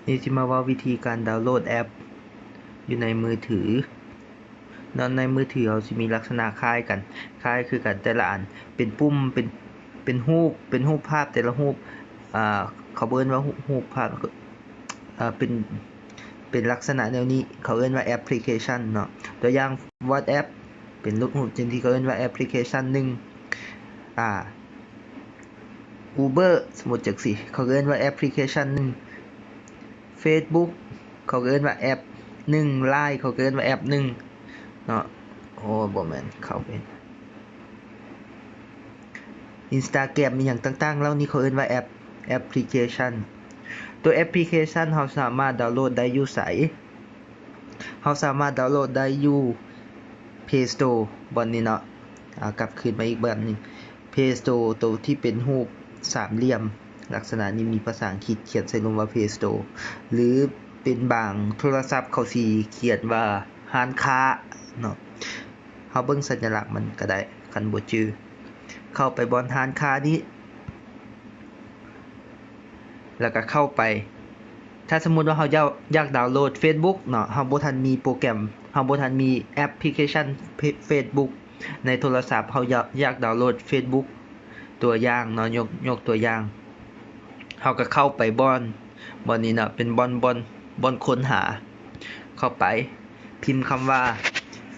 ນີ້ຊິມາເວົ້າວິທີການດາວໂຫຼດແອັບຢູ່ໃນມືຖືເນາະ. ໃນມືຖືເຮົາຊິມີລັກສະນະຄ້າຍກັນ, ຄ້າຍຄືກັນ, ແຕ່ລະອັນເປັນປຸ່ມ, ເປັນ, ເປັນຮູບ, ເປັນຮູບພາບແຕ່ລະຮູບ, ອ່າ, ເຂົາເອີ້ນວ່າຮູບພາບ, ເປັນ, ເປັນລັກສະນະແນວນີ້, ເຂົາເອີ້ນວ່າແອັບພລິເຄຊັນເນາະ. ຕົວຢ່າງ WhatsApp ເປັນຮູບ, ຈັ່ງທີ່ເຂົາເອີ້ນວ່າແອັບພລິເຄຊັນໜຶ່ງ, ອ່າ Uber ສົມມຸດຈັ່ງຊີ້ ເຂົາເອີ້ນວ່າແອັບພລິເຄຊັນໜຶ່ງ, Facebook ເຂົາກໍເອີ້ນວ່າແອັບໜຶ່ງ, Line ເຂົາກໍເອີ້ນວ່າແອັບໜຶ່ງເນາະ. ໂອ້ ບໍ່ແມ່ນ, ເຂົາເປັນ Instagram ອີ່ຫຍັງຕ່າງໆເຫຼົ່ານີ້ ເຂົາເອີ້ນວ່າແອັບ, ແອັບພລິເຄຊັນ. ຕົວແອັບພລິເຄຊັນເຮົາສາມາດດາວໂຫຼດໄດ້ຢູ່ໃສ? ເຮົາສາມາດດາວໂຫຼດໄດ້ຢູ່ Play Store ບ່ອນນີ້ເນາະ. ເອົາ ກັບຄືນມາອີກບາດໜຶ່ງ, Play Store ໂຕທີ່ເປັນຮູບສາມຫຼ່ຽມລັກສະນະນີ້ ມີພາສາອັງກິດຂຽນໃສ່ລຸ່ມວ່າ Play Store ຫຼືເປັນບາງໂທລະສັບເຂົາຊິຂຽນວ່າຮ້ານຄ້າເນາະ. ເຮົາເບິ່ງສັນຍະລັກມັນກໍໄດ້ ຄັນບໍ່ຈື່. ເຂົ້າໄປບ່ອນຮ້ານຄ້ານີ້ ແລ້ວກໍເຂົ້າໄປ. ຖ້າສົມມຸດວ່າເຮົາຢາກ, ຢາກດາວໂຫຼດ Facebook ເນາະ, ເຮົາບໍ່ທັນມີໂປຣແກຣມ, ເຮົາບໍ່ທັນມີແອັບພລິເຄຊັນ Fe-, Facebook ໃນໂທລະສັບ, ເຮົາຢາກ, ຢາກດາວໂຫຼດ Facebook ຕົວຢ່າງເນາະ, ຍົກ, ຍົກຕົວຢ່າງ, ເຮົາກໍເຂົ້າໄປບ່ອນ, ບ່ອນນີ້ເນາະ, ເປັນບ່ອນ, ບ່ອນ, ບ່ອນຄົ້ນຫາ. ເຂົ້າໄປ ພິມຄຳວ່າ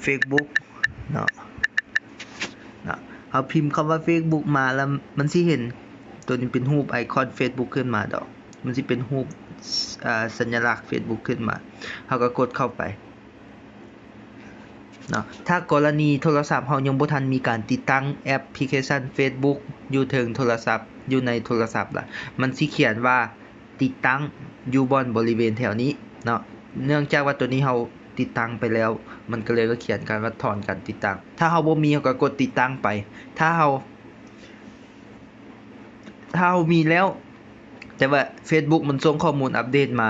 Facebook ເນາະ, ເນາະ. ເຮົາພິມຄຳວ່າ Facebook ມາ ແລ້ວມັນຊິເຫັນຕົວນີ້ເປັນຮູບໄອຄອນ Facebook ຂຶ້ນມາດອກ, ມັນຊິເປັນຮູບ, ເອີ່, ສັນຍະລັກ Facebook ຂຶ້ນມາ. ເຮົາກໍກົດເຂົ້າໄປເນາະ. ຖ້າກໍລະນີໂທລະສັບເຮົາຍັງບໍ່ທັນມີການຕິດຕັ້ງແອັບພລິເຄຊັນ Facebook ຢູ່ເທິງໂທລະສັບ, ຢູ່ໃນໂທລະສັບລະ, ມັນຊິຂຽນວ່າ ຕິດຕັ້ງຢູ່ບ່ອນບໍລິເວນແຖວນີ້ເນາະ. ເນື່ອງຈາກວ່າຕົວນີ້ເຮົາຕິດຕັ້ງໄປແລ້ວ, ມັນກໍເລີຍມາຂຽນການວ່າຖອນການຕິດຕັ້ງ. ຖ້າເຮົາບໍ່ມີ, ເຮົາກໍກົດຕິດຕັ້ງໄປ. ຖ້າເຮົາ, ຖ້າເຮົາມີແລ້ວ, ແຕ່ວ່າ Facebook ມັນສົ່ງຂໍ້ມູນອັບເດດມາ,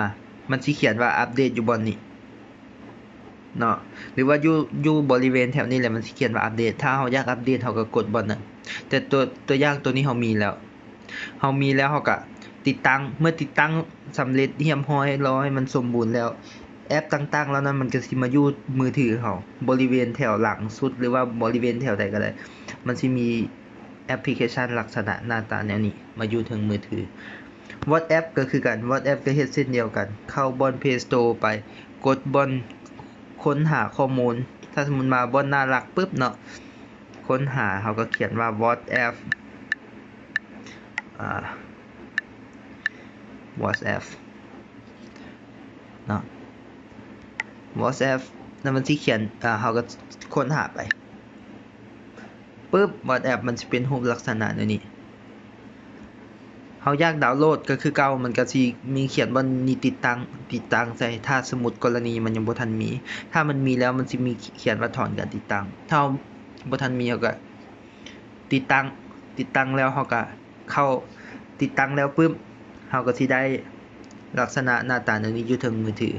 ມັນຊິຂຽນວ່າອັບເດດຢູ່ບ່ອນນີ້ເນາະ, ຫຼືວ່າຢູ່, ຢູ່ບໍລິເວນແຖວນີ້ແຫຼະ, ມັນຊິຂຽນວ່າອັບເດດ. ຖ້າເຮົາຢາກອັບເດດ, ເຮົາກໍກົດບ່ອນນັ້ນ. ແຕ່ຕົວ, ຕົວຢ່າງຕົວນີ້ເຮົາມີແລ້ວ. ເຮົາມີແລ້ວເຮົາກະຕິດຕັ້ງ, ເມື່ອຕິດຕັ້ງສຳເລັດຮຽບຮ້ອຍແລ້ວ, ໃຫ້ມັນສົມບູນແລ້ວ, ແອັບຕ່າງໆເຫຼົ່ານັ້ນມັນກະຊິມາຢູ່ມືຖືເຮົາ, ບໍລິເວນແຖວຫຼັງສຸດ ຫຼືວ່າບໍລິເວນແຖວໃດກະໄດ້, ມັນຊິມີແອັບພລິເຄຊັນລັກສະນະໜ້າຕາແນວນີ້ມາຢູ່ເທິງມືຖື. WhatsApp ກະຄືກັນ, WhatsApp ກະເຮັດເຊັ່ນດຽວກັນ, ເຂົ້າບ່ອນ Play Store ໄປ, ກົດບ່ອນຄົ້ນຫາຂໍ້ມູນ. ຖ້າສົມມຸດມາບ່ອນໜ້າລັກປຶບເນາະ, ຄົ້ນຫາ, ເຮົາກໍຂຽນວ່າ WhatsApp, ອາ, WhatsApp ເນາະ, WhatsApp ແລ້ວມັນຊິຂຽນ, ອາ, ເຮົາກໍຄົ້ນຫາໄປປຶບ, WhatsApp ມັນຊິເປັນຮູບລັກສະນະແນວນີ້. ເຮົາຢາກດາວໂຫຼດກໍຄືເກົ່າ, ມັນກໍຊິມີຂຽນວ່ານີ້ຕິດຕັ້ງ, ຕິດຕັ້ງໃສ່, ຖ້າສົມມຸດກໍລະນີມັນຍັງບໍ່ທັນມີ. ຖ້າມັນມີແລ້ວ, ມັນຊິມີຂຽນວ່າຖອນການຕິດຕັ້ງ. ຖ້າເຮົາບໍ່ທັນມີ, ເຮົາກໍຕິດຕັ້ງ, ຕິດຕັ້ງແລ້ວເຮົາກໍເຂົ້າ, ຕິດຕັ້ງແລ້ວປຶບ, ເຮົາກໍຊິໄດ້ລັກສະນະໜ້າຕາແນວນີ້ຢູ່ເທິງມືຖື.